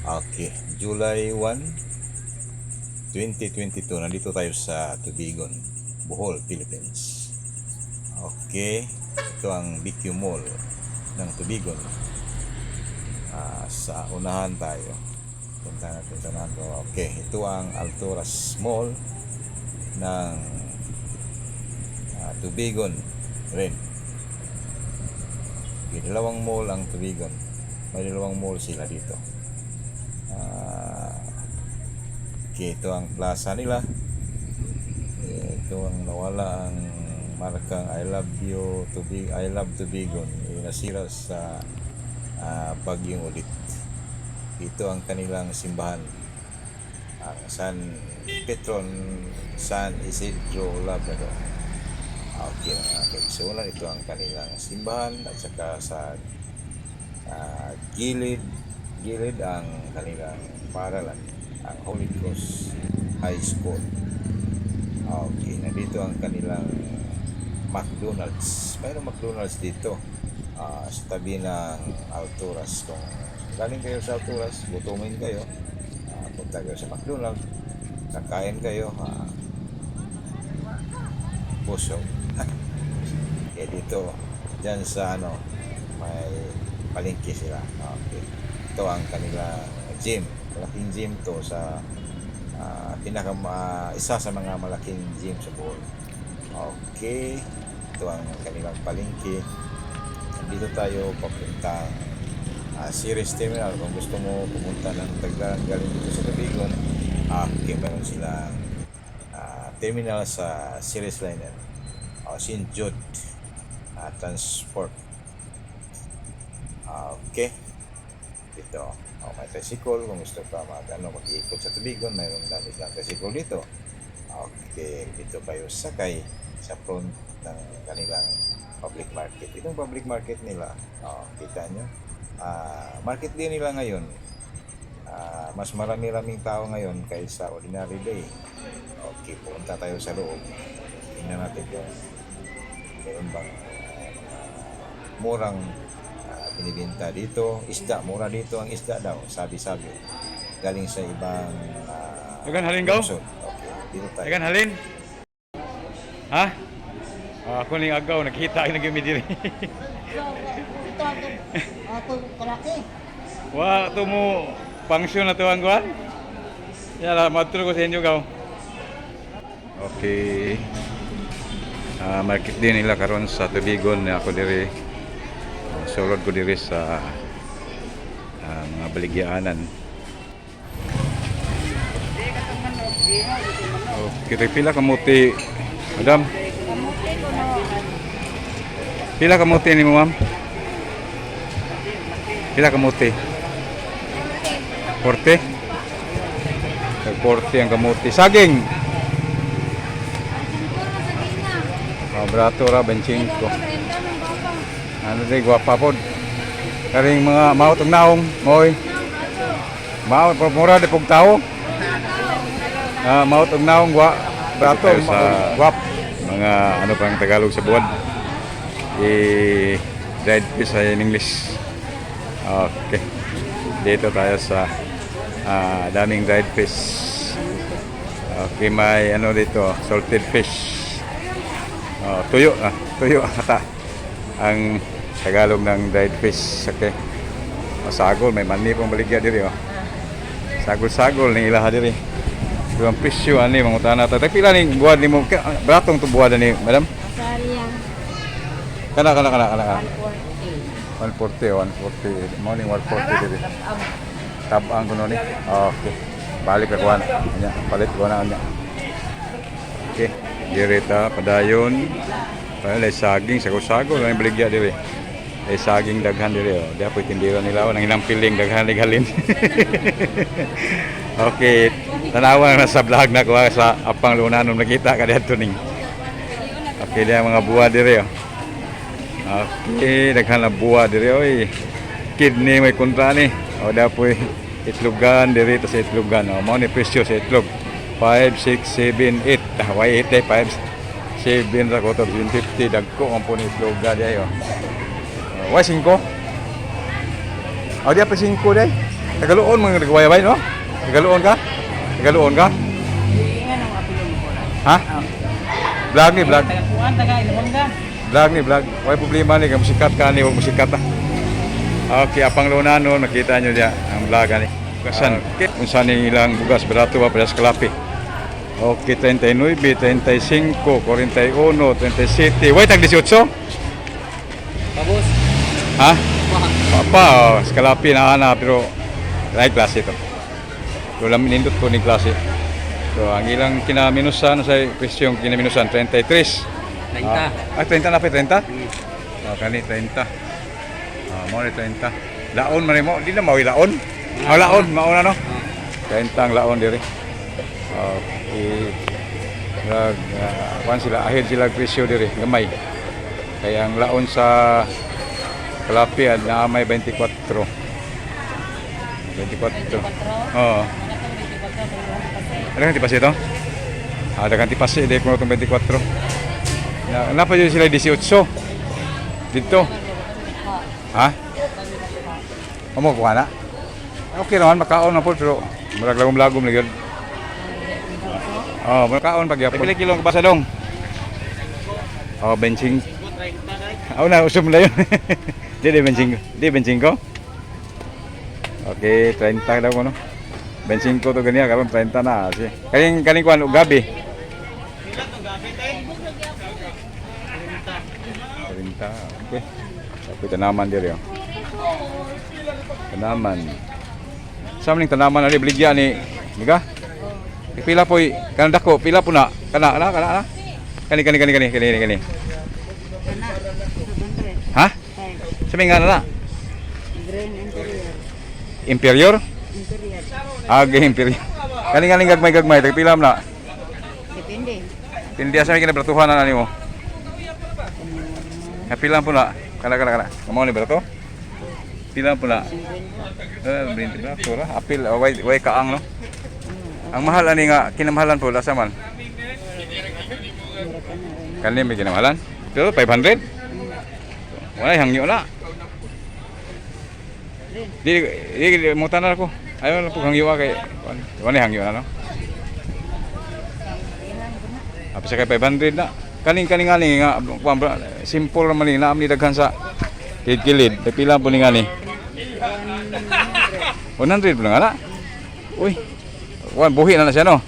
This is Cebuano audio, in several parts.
Okay, July 1, 2022. Nandito tayo sa Tubigon, Bohol, Philippines. Okay, ito ang BQ Mall ng Tubigon. Sa unahan tayo. Punta natin sa unahan ko. Okay, ito ang Alturas Mall ng Tubigon rin. Okay, dalawang mall ang Tubigon. May dalawang mall sila dito. Okay, ito ang plaza nila. Eh, ito ang nawala ang markang I love you Tubig, I love Tubigon. Eh, nasira sa bagyong ulit. Ito ang kanilang simbahan. Ang San Petron San Isidro Labrador. Okay, mga kaigsunan, ito ang kanilang simbahan at saka sa gilid gilid ang kanilang paaralan, ang Holy Cross High School. Okay, nandito ang kanilang McDonald's. Mayroong McDonald's dito sa tabi ng Alturas. Kung galing kayo sa Alturas, gutumin kayo, punta kayo sa McDonald's, kakain kayo, busog. Okay, dito, dyan sa ano, may palengke sila. Okay. Ito ang kanilang gym. Malaking gym to sa pinaka isa sa mga malaking gym sa Bohol. Okay. Ito ang kanilang palengke. Dito tayo papuntang Ceres Terminal. Kung gusto mo pumunta ng Tagbilaran galing dito sa Tubigon, okay, meron silang terminal sa Ceres Liner. O, St. Jude Transport. Okay. Dito. O, may tricycle. Kung gusto ka mag, ano, mag-iikot sa Tubigon, mayroon dami silang tricycle dito. Okay. Dito kayo sakay sa front ng kanilang public market. Itong public market nila, oh, kita nyo, market din nila ngayon. Mas marami-raming tao ngayon kaysa ordinary day. Okay, pupunta tayo sa loob. Tingnan natin kung meron bang mga murang binibenta dito. Isda, mura dito ang isda daw, sabi-sabi. Galing sa ibang Dagan halin gaw? Lungsod. Okay, dito tayo. Dagan halin. Ha? Ah, ako ning agaw nakita ay nagimi diri. Ito ang atong kalaki. Wa to mo function na to ang kuan. Yala madto ko sa inyo gaw. Okay. Market din nila karon sa Tubigon na ako diri. Sulod ko diri sa mga baligyaanan. Okay, pila kamuti, madam? Pila kamuti ni mo, ma'am? Pila kamuti? 40? Tag 40 ang kamuti. Saging! Oh, barato ra, 25. Ano di, gwapa pod. Karing mga maot og naong, moy. Maot, pero mura di pug tao. Maot og naong, gwa, barato, Tayo sa- gwap. Mga ano pang Tagalog sa buwan. Eh, dried fish ay in English. Okay. Dito tayo sa daming dried fish. Okay, may ano dito, salted fish. Oh, tuyo, tuyo ata ang Tagalog ng dried fish. Okay. Oh, sagol, may mani pong baligya diri oh. Sagol-sagol ni ilaha diri. Pero ang presyo ani mangutana ta. Tag pila ning buwan nimo? Baratong to buwan ni, madam? Sariang. Kana kana kana kana. 140. 140, 140. Mo ning 140 diri. Tabang kuno ni. Okay. Balik ra kuan. Nya, palit ko na nya. Okay. Diri ta padayon. Pala saging sago-sago lang baligya diri. Ay saging daghan diri oh. Di apoy tindera nila oh, nang ilang piling daghan halin. Okay. Tanawa na sa vlog na ko sa apang lunanom nakita ka didto ning. Okay, diya mga buwa diri oh. Okay, daghan na buwa diri oy. Kidney may kontra ni. O dapoy itlogan diri ta sa itlogan. O mao ni presyo sa itlog. 5 6 7 8. Ah, why 8 eh 5 7 ra ko to 750 dagko ang po ni itloga di ayo. Why 5? O di pa 5 day. Tagaluon mga nagwayabay, no? Tagaluon ka? Tagaluon ka? Ha? Vlog ni vlog. Tagakuan, taga Ilongga. Vlog ni vlog. Way problema ni kung sikat ka ni, wag musikat ah. Okay, apang luna no, nakita nyo diya ang vlog ani. Bugasan. Okay. Unsa ni ilang bugas barato ba para sa kalapi. Okay, 39, 35, 41, 37. Way tag 18. Babos. Ha? Papa, oh, skalapi na ana pero right klase to. So lamin nindot ko ni klase. So ang ilang kinaminusan sa presyong kinaminusan 33. 30. Ah, 30 na pa 30? Oh, kani 30. Ah, mo ni 30. Laon man mo, di na mao'y laon. Ah, laon, mao na no. 30 ang laon diri. Okay. Rag, kuan sila ahead sila og presyo diri, gamay. Kaya ang laon sa Kalapi at na may 24. 24. Oo. Ano kang tipasi ito? Ah, daghang tipasi, di ko itong 24. Na, napa yun sila 18. Dito. Ha? Amo kuha na? Okay naman, makaon na po, pero murag lagom-lagom na yun. Oh, makaon pag yapon. Pila kilo ang kabasa dong? Oh, benching. Oh, na, usap na yun. Di, benching. Di, benching ko. Okay, 30 daw ko, no? 25 to ganyan, karon 30 na. Sige. Kaning, kaning kuan, og gabi. 30, okay. Tapos tanaman diri, oh. Tanaman. Sa maning tanaman ali baligya ni Miga? Pila po kanang dako, pila po na. Kana kana kana kana. Kani kani kani kani kani kani. Kana. 200. Ha? Sa may nga na na. Green interior. Inferior? Interior. Ag inferior. Kani kani gagmay gagmay tag pila man na. Depende. Hindi sa may kinabratuhan na nimo. Ha, pila po na. Kana kana kana. Kamo ni brato? Pila po na. Eh, 20 brato ra. Apil, oh, way way kaang no. Ang mahal ani nga kinamahalan po lasa man. Kani may kinamahalan? Pero 500? Wala hangyo na. Di di di mo tanan ako. Ayaw na po hangyo kay wala hangyo na no. Apa sa kay 500 na. Kaning kaning ani nga kuan bra, simple raman ni naam ni daghan sa kilid. Pila po ni nga ni? 100 po nga na. Uy. Kuan buhi na na siya no.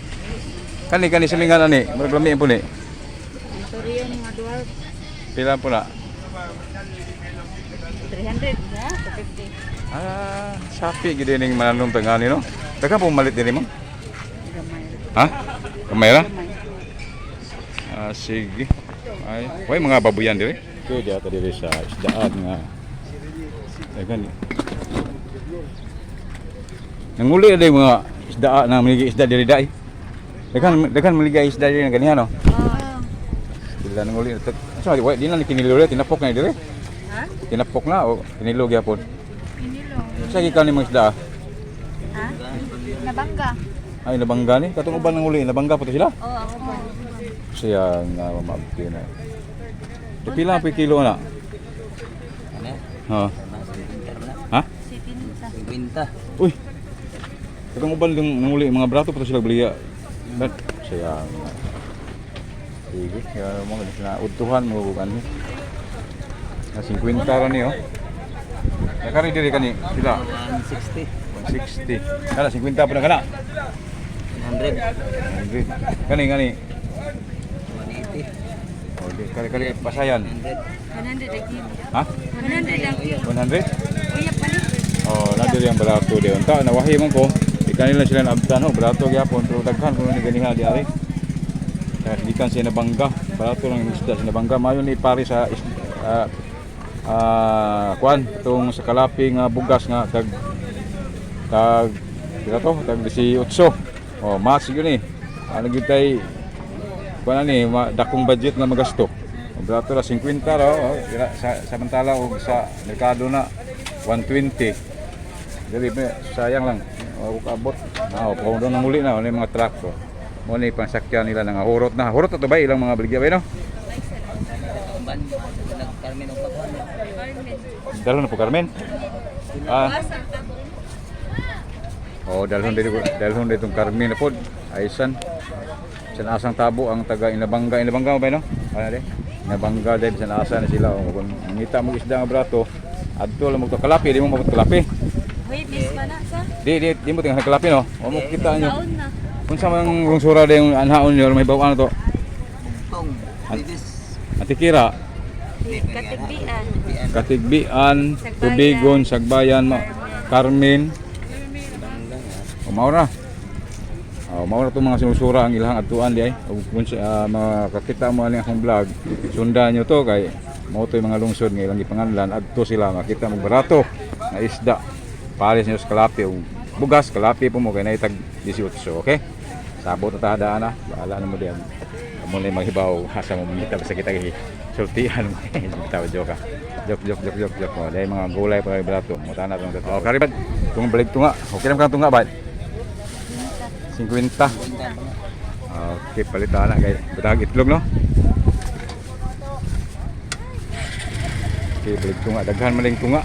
Kani kani sa nga na ni, murag lami po ni. Interior mga dwarf. Pila po na? 300 na. 250. Ah, sapi gid ning mananong tangani no. Daghan po malit diri mo. Gamay. Ha? Gamay ra? Gamay. Ah, sige. Ay, way mga babuyan diri. Ko di ata diri sa isdaan nga. Daghan. Nanguli na mga isda na maligi isda diri dai. Daghan daghan maligi isda diri na ganihan no. Oh. Sila nanguli. Asa way di na ni kinilo diri tinapok na diri. Ha? Tinapok na o kinilo gyapon. Kinilo. Sa gikan ni mga isda? Ha? Nabangga. Ay nabangga ni katong uban nanguli nabangga po to sila. Oo, ako po. Siya nga maabti na. Di pila pa kilo na? Ano? Ha. Ha? 50. Uy. Katong uban yung nanguli mga brato pa to sila baliya. But siya nga. Sige, kaya mo na udtuhan mo kung ano. Na 50 ra ni oh. Nakari diri kani sila 160. 160. Kana 50 pa na kana. 100. 100. Kani kani. 180. Oh, di kali kali pasayan. 100. 100 ang kilo. Ha? 100 ang kilo. 100? Uyap pa ni. Oh, nadiri ang barato di unta nawahi man ko. Di kanila sila naabtan ho, barato gyapon pero daghan kuno ni ganiha di ari. Kaya gikan sa Nabangga, barato lang yung isda sa Nabangga mayo ni pare sa kuan itong sa kalapi nga bugas nga tag tag pila to tag 18. Oh, mas yun eh. Ano gyud tay kuan ani dakong budget nga magasto. Ang Barato ra 50 ra oh, dira sa samantala og sa merkado na 120. Dili pa sayang lang. Ako kaabot. Ah, oh, doon nang uli na ano yung mga truck ko. Mo ni pangsakyan nila nga hurot na. Hurot na to ba ilang mga baligya ba no? Ban, nag-Carmen o pagkuhan. Dalo na po Carmen. Ah. Oh, dalhon dito, dalhon dito Carmen na pod. Aysan. Bisan asang tabo ang taga Inabanga, Inabanga mo ba no? Ano di? Inabanga dahil bisan asa na sila. O, kung ngita mo isda nga brato, adto lang mo to kalapi, di mo mabot kalapi. Wait, pa na sa. Di mo tingnan kalapi no. O mo kita nyo. Taon na. Unsa man lungsura di yung anhaon nyo, may bawaan na to. Bugtong. Bilis. Antikira, Katigbian. Katigbian, Tubigon, Sagbayan, Carmen. O mao na. O mao na itong mga sinusura ang ilang atuan di ay. O kung makakita mo ani akong vlog, sundan nyo to kay mao to'y mga lungsod nga ilang gipanganlan adto sila makita mo barato nga isda. Pares nyo sa kalapi o bugas kalapi po mo kay naitag 18, okay? Sabot na tahadaan na, bahala na mo diyan. Amo na yung maghibaw, asa mo mangita basta kita kay sultihan mo. Bitaw joke ah. Joke joke joke joke joke. Oh, dahil mga gulay pa kay barato. Mo tanan tong dato. Oh, karibad. Tung balik tunga. Okay naman kang tunga ba? 50. Okay, palitan na kay batag itlog no. Okay, balik tunga. Daghan man ling tunga.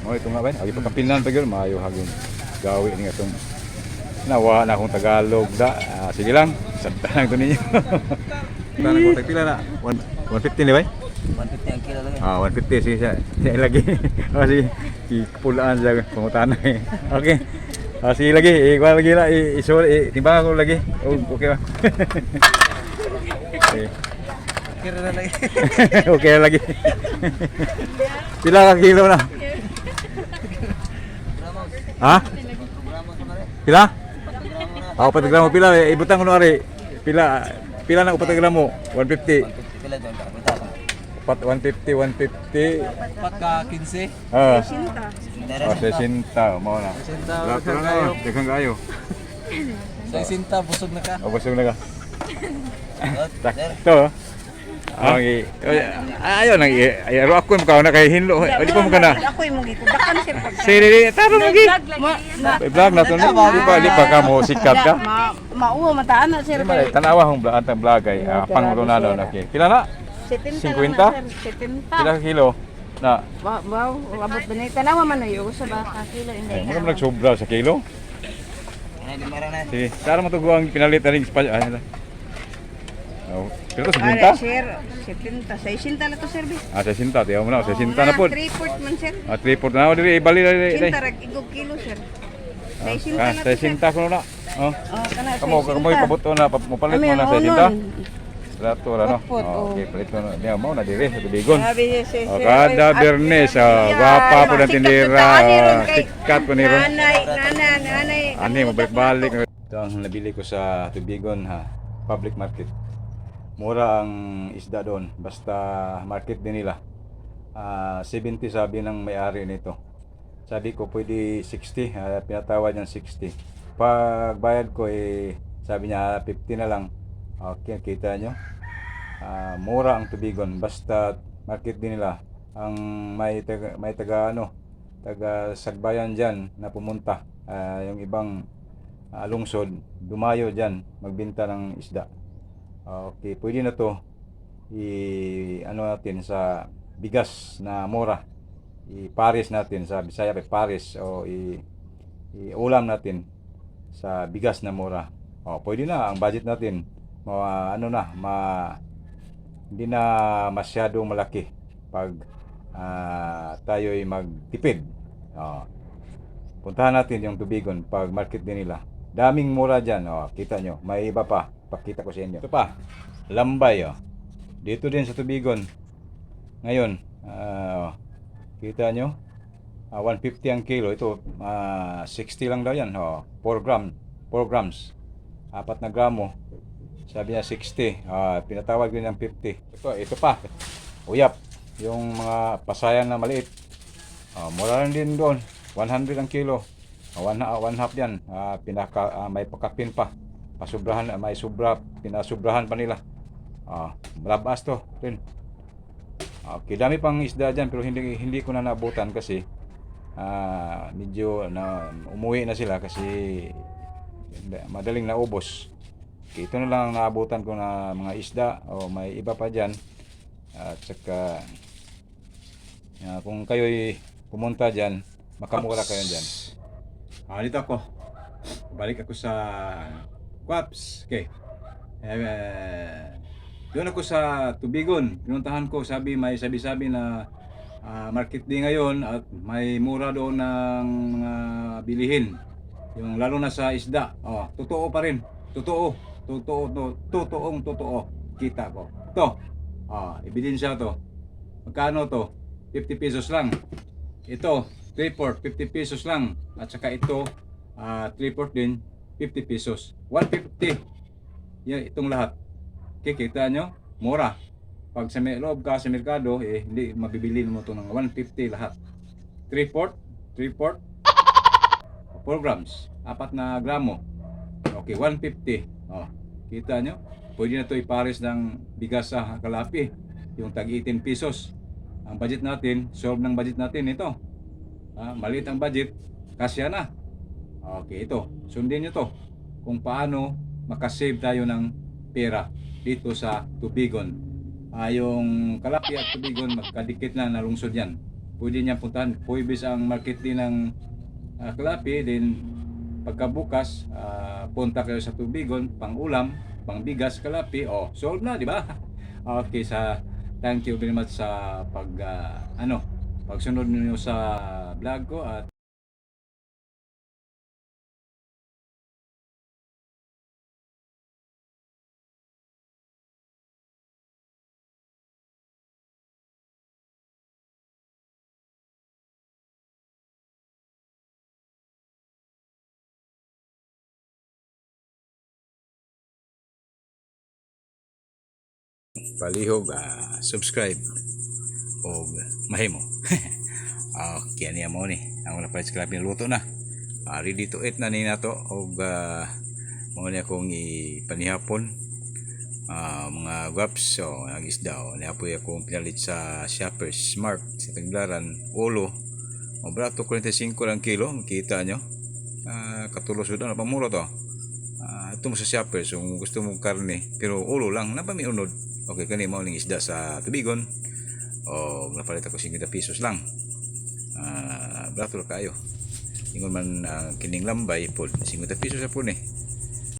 Mo tunga ba? Agi pagkapinan pa gyud maayo hagong gawi ni atong nawa na akong Tagalog da. Ah, sige lang, sabta lang to ninyo. Tara ko tag pila na? 150 ni bay? 150 ang kilo lang. Ah, 150 sige siya. Siya lagi. Oh, sige. Ikupulaan siya pangutana eh. Okay. Ah, sige lagi, ikuha lagi la, isol, timbang ako lagi. Oh, okay ba? Okay. Kira na lang. Okay na lagi. Pila ka kilo na? Ha? Pila? Ah, 4 gramo pila eh. Ibutang ko no ari. Pila pila na 4 gramo? 150. 150 pila doon. Kapunta ka. Pat 150, 150. Pagka 15. Ah. Meron. Oh, 60, mao na. 60, Lato na, daghang kayo. 60, busog na ka. Oh, busog na ka. Sir. Sakto. Ah, ayaw nang ay aro ako mo na kay hinlo. Di pa mo kana. Ako imong gikudakan sir pag Sige, di, taro mo gi. ma, ma, Vlog na to. Di pa ka mo sikat ka. ma, mauwa mataan na sir Di man, tanawa hong vlog antang vlog ay pang na doon. Okay. Pila na? 70 50? lang na, sir. 70. Pila ka kilo? Na. Wow, wow, abot ba na tanawa man na yun sa baka kilo hindi. Ay, mo nagsobra sa kilo. Ano, lima na. Sige, tara mo tugo ang pinalit na ring spa. Ay, oh, pila to Are 50? sir, 70, 60 na to sir. Bi. Ah, 60 tiyaw mo na, 60 na po. 3 port man sir. Ah, 3 na diri ibali diri. 60 rag igog kilo sir. 60 Ah, na to sir. 60 ko na. Oh. Oh, kana Kamo kamo ipabuto na mopalit Kami mo na ang 60. unon. Rato ra no. Putput, Oh, oh. okay, palit mo na. Diya mo na diri sa tubigon. Sabi niya, sir, Oh, sir, kada ay, Biyernes, at- oh, gwapa po ng Sikat tindera, to taani ron oh, kay sikat po ni ron. Nanay, nanay, nanay. Ani mo balik-balik. Ito ang nabili ko sa Tubigon ha, public market. Mura ang isda doon, basta market din nila. Ah, 70 sabi ng may-ari nito. Sabi ko pwede 60, pinatawad niyan 60. Pag bayad ko eh sabi niya 50 na lang. Okay, kita nyo. Ah, mura ang Tubigon basta market din nila. Ang may taga ano, taga Sagbayan diyan na pumunta. Ah, yung ibang lungsod dumayo diyan magbenta ng isda. Okay, pwede na to i ano natin sa bigas na mura. I-pares natin sa Bisaya pa pares o i iulam natin sa bigas na mura. O, pwede na ang budget natin. Ma, ano na, ma hindi na masyadong malaki pag tayo'y magtipid. O, puntahan natin yung Tubigon pag market din nila. Daming mura dyan. O, kita nyo. May iba pa. Pakita ko sa inyo. Ito pa. Lambay. O. Dito din sa Tubigon. Ngayon. Oh, kita nyo. 150 ang kilo. Ito, 60 lang daw yan. O, 4 gram. 4 grams. 4 na gramo. Sabi niya 60. Pinatawag din ng 50. Ito pa. Uyap. Yung mga pasayan na maliit. Mura lang din doon. 100 ang kilo. One half yan. May pakapin pa. Pasubrahan, may sobra. Pinasubrahan pa nila. Malabas to. Rin. Okay, dami pang isda dyan pero hindi hindi ko na naabutan kasi medyo na umuwi na sila kasi madaling naubos. Okay, ito na lang ang naabutan ko na mga isda o may iba pa dyan. At saka kung kayo'y pumunta dyan, Makamura kayo dyan. Ah, dito ako. Balik ako sa Quaps. Okay. Eh, doon ako sa Tubigon. Pinuntahan ko, sabi may sabi-sabi na market day ngayon at may mura doon ng mga bilihin. Yung lalo na sa isda. Oh, totoo pa rin. Totoo. Totoo to. Totoong totoo. Kita ko. To. Ah, ebidensya to. Magkano to? 50 pesos lang. Ito, 3-4, 50 pesos lang. At saka ito, 3-4 din, 50 pesos. 150. Yan, itong lahat. Okay, kita nyo? Mura. Pag sa may loob ka sa merkado, eh, hindi mabibili mo ito ng 150 lahat. 3-4, 3-4, 4 grams. 4 na gramo. Okay, 150. Oh, kita nyo? Pwede na ito ipares ng bigas sa kalapi. Yung tag 18 pesos. Ang budget natin, solve ng budget natin ito. Ah, maliit ang budget, kasya na. Okay, ito. Sundin nyo to kung paano makasave tayo ng pera dito sa Tubigon. Ah, yung Kalapi at Tubigon, magkadikit na na lungsod yan. Pwede niyang puntahan. Huwebes ang market din ng Kalapi, then pagkabukas, punta kayo sa Tubigon, pang ulam, pang bigas, Kalapi, oh, solve na, di ba? Okay, sa thank you very much sa pag ano, pagsunod niyo sa vlog ko at palihog subscribe o mahimo. Okay, niya mo ni ang una palit sa Kalapi, luto na. Ready to eat na ni nato og mao ni akong ipanihapon, mga guaps. So ang isda, oh, niapoy akong pinalit sa Shoppers Smart sa Tagbilaran, ulo o brato, 45 lang kilo. Makita nyo, katulos na pamura to. Ito mo sa Shoppers kung gusto mong karne, pero ulo lang na pa may unod. Okay, kani mao ning isda sa Tubigon o napalit ako 50 pesos lang. Brato ra kayo. Ingon man ang kining lambay pod 50 pesos sa pud ni.